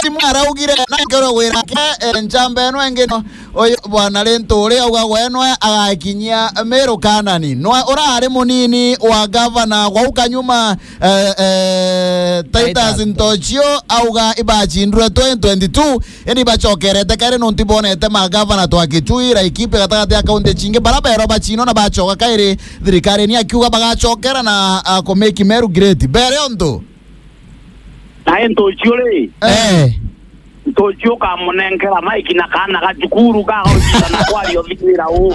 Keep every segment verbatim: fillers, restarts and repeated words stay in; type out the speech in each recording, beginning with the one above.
Kiongozi mwe araugire na nkero gwira ke, eh, njamba eno engi no, uyu bwana Linturi auga gwe nwe agakinyia Meru Kanani. Nwe urari munini wa gavana gwauka nyuma, eh, eh, Titus Titus Ntochio auga ibachindwe twenty twenty-two, indi bachokerete kare nontu bonete magavana twa Kitui, Laikipia gatagati ya kaunti chingi, bara bero bachino na bachoka kairi thirikari ni akiuga bagachokera na, ah, ku make Meru great. Bere ontu. Nae Ntochio ri, eh, Ntochio ukamunenkera maiki na kaana ga cukuru gagochita na kwaria uthikwira uu.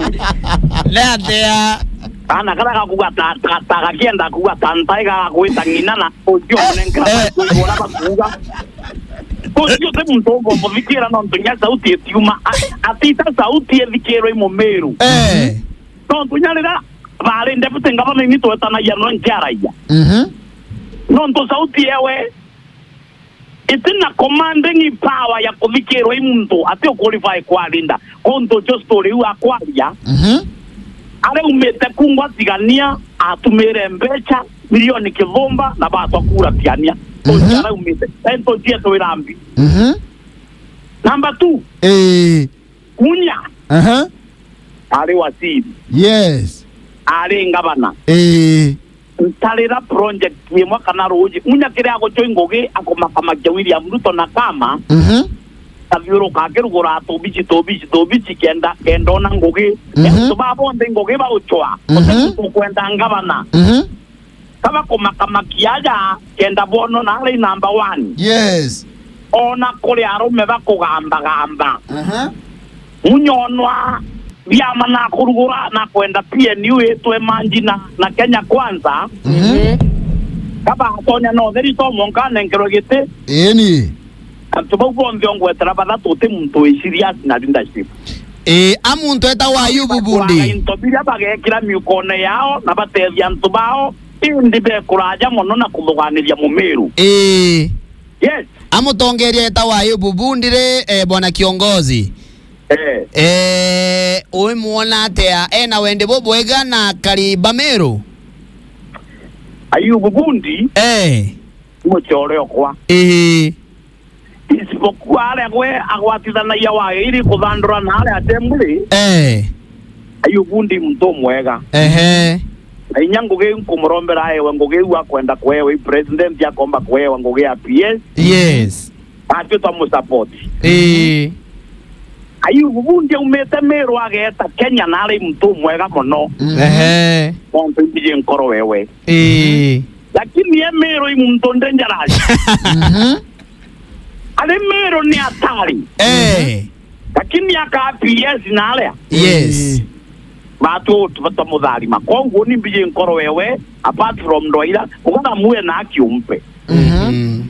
Ni atia? Kaana karia gakuga ta, ta, ta gakienda kuga ta ntai gagagwita ng'ina na Ntochio umunenkera, eh, maiki uigua uria bakuuga. Ntochio ti muntu umba umuthikira nontu nya sauti itiuma. A-, atita sauti ithikirwe i Mumiru. Eh. Nontu nya riria baari deputy governor ini twetanagia no nkiaragia. Mhm. Nontu sauti yewe iti na commanding power ya kuthikirwa i muntu ati uqualify kwarinda. Kuntu just uri u akwaria. Mhm. Ari umite kungwa tigania atumire mbecha milioni kithumba na batwa kura tiania. Mhm. Ari umite. Ento cietu irambi. Mhm. Number two. Eh. Munya. Aha. Ari waziri. Yes. Ari ngavana. Ii. Ntarira project imwe kana ruuji. Munya kiria agucwa i ngugi akumakamakia William Ruto na kama. Mhm. Kathiuruka akirugura tubici, tubici, tubici kenda, kenda ona ngugi. Mhm. Antu ba bonthe ngugi baucwa. Mhm. Ukwenda ngavana. Mhm. Kaba kumakamakia aja kenda bono na ari number one. Yes. Ona kuri arume bakugambagamba. Aha. Munyonwa biama na kurugura na kwenda P N U itwe manji na, na Kenya Kwanza. Mhm. Kaba atonya no theri to monka nenkerwe giti. Eni. Antu bau bonthe ongwetera bathatu ti muntu wi serious na leadership. Ii, a muntu etagwa Ayubu Bundi. Into biria bagekira miukone yao na batethia antu bao, indi bekuraja mono na kuthuganiria Mumiru. Ii. Yes. A mutongeria etagwa Ayubu Bundi ri, eh, bwana kiongozi. Eh. Eh, wimwona atia? Ena wendi bubwega na akari ba Meru? Ayubu Bundi. Eh. Mucore okwa. Ii. Isipokuwa aria gwe agwatithanagia wagiri kuthandura na aria assembly. Eh. Ayubu ndi muntu umwega. Ehe. Na inya ngugi nkumurombera ewe ngugi iu akwenda kuewa i president akomba kuewa ngugi ya P S. Yes. Atio twa musupport. Ii. Ayubu bundi aumite Meru ageta Kenya na ari muntu umwega mono. Mhm. Ehe. Nontu mbiji nkoro wewe. Ii. Lakini e Meru i muntu dangerous. Mhm. Ari Meru ni atari. Eh. Lakini aka P S na aria. Yes. Batu tubatwa mutharima. Kwoguo ni mbiji nkoro wewe, apart from ndwaira, ugaga mue na akiumpe. Mhm. Mhm.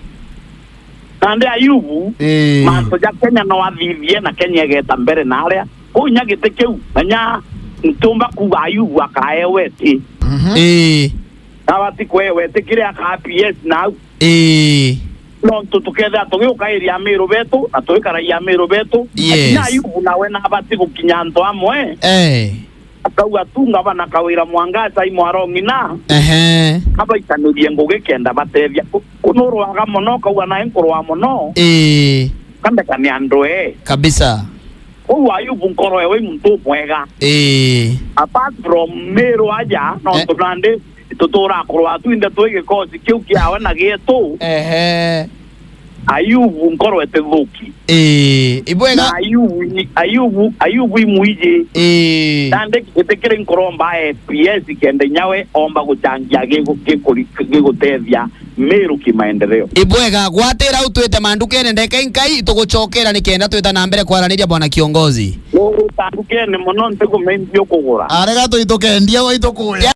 Nandi Ayubu, eh, mantu ja Kenya no athithie na Kenya igeta mbere na aria. Kuu inya giti kiu, na nya ntumba kuuga Ayubu akaewe ti. Mhm. Eh. Abati kwewe ti kiria aka P S nau. Ii. Nontu tukethira tugiukairia Amiru betu, na twikaragia Amiru betu, yes, na Ayubu nawe nabati gukinya antu amwe. Eh. Akauga tu ngavana Kawira Mwangaza imwaro ng'ina. Ehe. Abaitanirie ngugi kenda batethia. Ku-, kunurwaga mono, ukauga nae nkurwa mono. Ii. Kandekania andu ee. Kabisa. Kou Ayubu nkoro ewe i muntu umwega. Ii. Apart from Miru aja, nontu, eh, nandi tutura akorwa twinthe twi gikosi kiu kiawe na gietu. Ehe. Ayubu nkoro ete thuki. Ii, ibwega. Na Ayubu, Ayubu, Ayubu imwiji. Ii. Nandi itikiri nkuromba e P S kenda inyawe omba guchangia gigu-, gikuri-, gigutethia Miru kimaendeleo. Ibwega, gwatira u twite mandukene ndeke nkai tuguchokera nikenda twita na mbere kwaraniria bwana kiongozi. Uu ndukene mono ntikumenya ukugura. Arega tuitukendia waitu kuya.